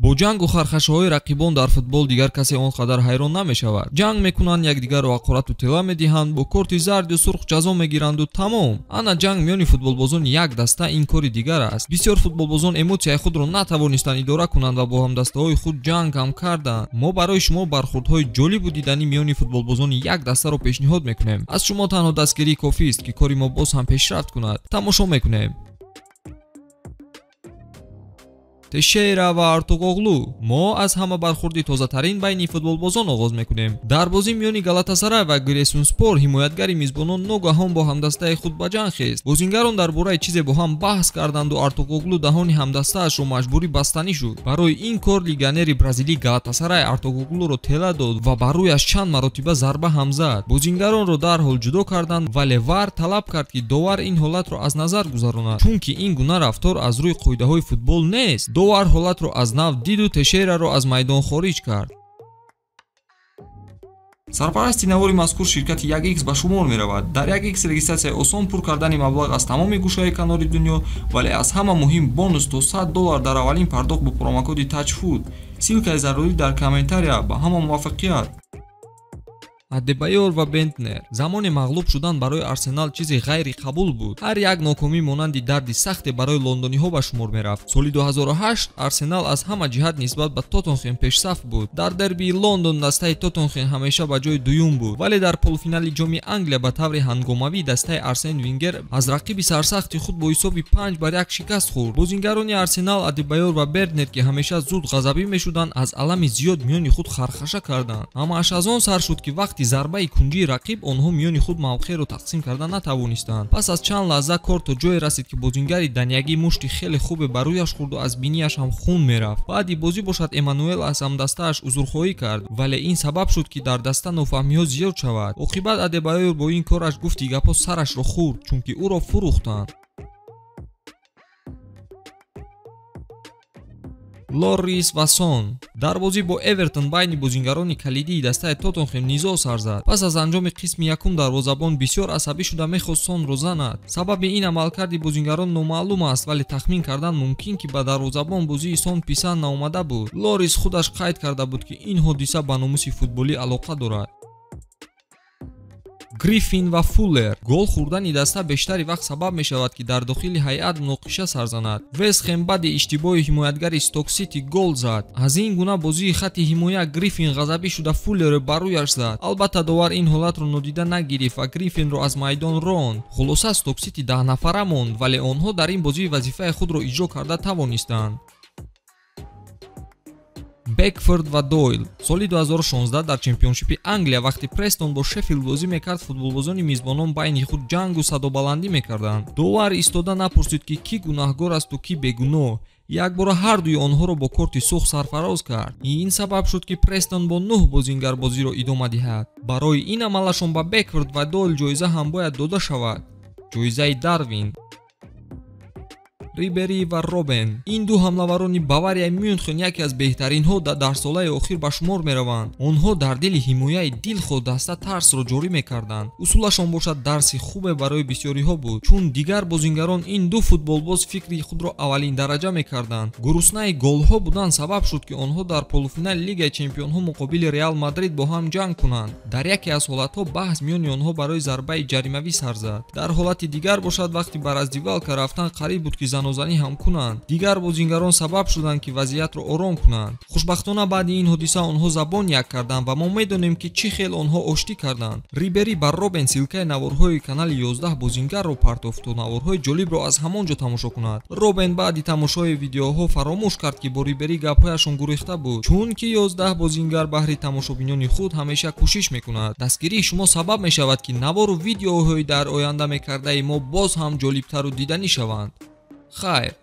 Бо ҷангу хархашаҳои рақибон дар футбол дигар касе он қадар ҳайрон намешавад. Ҷанг мекунанд, якдигарро ҳақорату тела медиҳанд, бо корти зарду сурх ҷазо мегиранду тамом. Ана ҷанг миёни футболбозони як даста ин кори дигар аст. Бисёр футболбозон эмотсияи худро натавонистанд идора кунанд ва бо ҳамдастаҳои худ ҷанг ҳам карданд. Мо барои шумо бархурдҳои ҷолибу диданӣ миёни футболбозони як дастаро пешниҳод мекунем. Аз шумо танҳо дастгирӣ кофист, ки кори мо боз ҳам пешрафт кунад. Тамошо мекунем. Тешейра ва Артуғоғлу. Мо аз ҳама бархурди тозатарин байни футболбозон оғоз мекунем. Дар бозӣ миёни Галатасарай ва Гиресунспор ҳимоятгари мизбонон ногаҳон бо ҳамдастаи худ ба ҷанг хест. Бозингарон дар бораи чизе бо ҳам баҳс карданду Артуғоғлу даҳони ҳамдастаашро маҷбурӣ бастанӣ шуд. Барои ин кор легионери бразилии Галатасарай Артуғоғлуро тела дод ва ба рӯяш чанд маротиба зарба ҳам зад. Бозингаронро дарҳол ҷудо карданд, вале ВАР талаб кард, ки довар ин ҳолатро аз назар гузаронад, чунки ин гуна рафтор аз рӯи қоидаҳои футбол нест. Довар ҳолатро аз нав диду Тешейраро аз майдон хориҷ кард. Сарпарасти навори мазкур ширкати 1x ба шумор меравад. Дар 1x регистратсияи осон, пур кардани маблағ аз тамоми гӯшаи канори дунё, вале аз ҳама муҳим бонус то $100 дар аввалин пардохт бо промокоди TAJFOOT. Ссилкаи зарурӣ дар комментария. Ба ҳама муваффақият! Адебайор ва Бентнер. Замоне мағлуб шудан барои Арсенал чизи ғайриқабул буд. Ҳар як нокомӣ монанди дарди сахте барои лондониҳо ба шумор мерафт. Соли 2008 Арсенал аз ҳама ҷиҳат нисбат ба Тоттенхем пешсаф буд. Дар дербии Лондон дастаи Тоттенхем ҳамеша ба ҷои дуюм буд, вале дар полуфинали ҷоми Англия ба таври ҳангомавӣ дастаи Арсен Венгер аз рақиби сарсахти худ бо ҳисоби 5-1 шикаст хӯрд. Бозингарони Арсенал Адебайор ва Бентнер, ки ҳамеша зуд ғазабӣ мешуданд, аз алами зиёд миёни худ хархаша карданд. Ҳамааш аз он сар шуд, ки вақти зарбаи кунҷии рақиб онҳо миёни худ мавқеъро тақсим карда натавонистанд. Пас аз чанд лаҳза кор то ҷое расид, ки бозингари даниягӣ мушти хеле хубе ба рӯяш хӯрду аз бинияш ҳам хун мерафт. Баъди бозӣ бошад Эммануэл аз ҳамдастааш узрхоҳӣ кард, вале ин сабаб шуд, ки дар даста нофаҳмиҳо зиёд шавад. Оқибат Адебайор бо ин кораш гуфти гапҳо сарашро хӯрд, чунки ӯро фурӯхтанд. Лоррис ва Сон. Дар бозӣ бо Эвертон байни бозингарони калидии дастаи Тоттенхем низоъ сар зад. Пас аз анҷоми қисми якум дарвозабон бисёр асабӣ шуда мехост Сонро занад. Сабаби ин амалкарди бозингарон номаълум аст, вале тахмин кардан мумкин, ки ба дарвозабон бозии Сон писанд наомада буд. Лоррис худаш қайд карда буд, ки ин ҳодиса ба номуси футболӣ алоқа дорад. Гриффин ва Фуллер. Гол хӯрдани даста бештари вақт сабаб мешавад, ки дар дохили ҳайат муноқиша сар занад. Вестхем баъди иштибоҳи ҳимоятгари Сток Сити гол зад. Аз ин гуна бозии хатти ҳимоя Гриффин ғазабӣ шуда Фуллерро ба рӯяш зад. Албатта довар ин ҳолатро нодида нагирифт ва Гриффинро аз майдон ронд. Хулоса Сток Сити 10 нафара монд, вале онҳо дар ин бозӣ вазифаи худро иҷро карда тавонистанд. Бекфорд ва Дойл. Соли 2016 дар чемпионшипи Англия вақти Престон бо Шеффилд бозӣ мекард, футболбозони мизбонон байни худ ҷангу садобаландӣ мекарданд. Довар истода напурсид, ки кӣ гунаҳгор асту кӣ бегуноҳ. Якбора ҳардуи онҳоро бо корти сурх сарфароз кард. Ин сабаб шуд, ки Престон бо 9 бозингар бозиро идома диҳад. Барои ин амалашон ба Бекфорд ва Дойл ҷоиза ҳам бояд дода шавад. Ҷоизаи Дарвин. Рибери ва Робен. Ин ду ҳамлаварони Баварияи Мюнхен яке аз беҳтаринҳо дар дарсолаи охир ба шумор мераванд. Онҳо дар дили ҳимояи дилхоҳ даста тарсро ҷорӣ мекарданд. Усулашон бошад дарси хубе барои бисёриҳо буд, чун дигар бозингарон ин ду футболбоз фикри худро аввалин дараҷа мекарданд. Гуруснаи голҳо будан сабаб шуд, ки онҳо дар полуфинали Лигаи чемпионҳо муқобили Реал Мадрид бо ҳам ҷанг кунанд. Дар яке аз ҳолатҳо баҳс миёни онҳо барои зарбаи ҷаримавӣ сар зад. Дар ҳолати дигар бошад вақти ба раздевалка рафтан қариб буд, ки занозанӣ ҳам кунанд. Дигар бозингарон сабаб шуданд, ки вазъиятро ором кунанд. Хушбахтона баъди ин ҳодиса онҳо забон як карданд ва мо медонем, ки чӣ хел онҳо оштӣ карданд. Рибери ба Робен силкаи наворҳои канали 11 бозингарро партофт то наворҳои ҷолибро аз ҳамон ҷо тамошо кунад. Робен баъди тамошои видеоҳо фаромӯш кард, ки бо Рибери гапҳояшон гурехта буд, чунки 11 бозингар баҳри тамошобинони худ ҳамеша кӯшиш мекунад. Дастгирии шумо сабаб мешавад, ки навору видеоҳои дар оянда мекардаи мо боз ҳам ҷолибтару диданӣ шаванд. Хайр.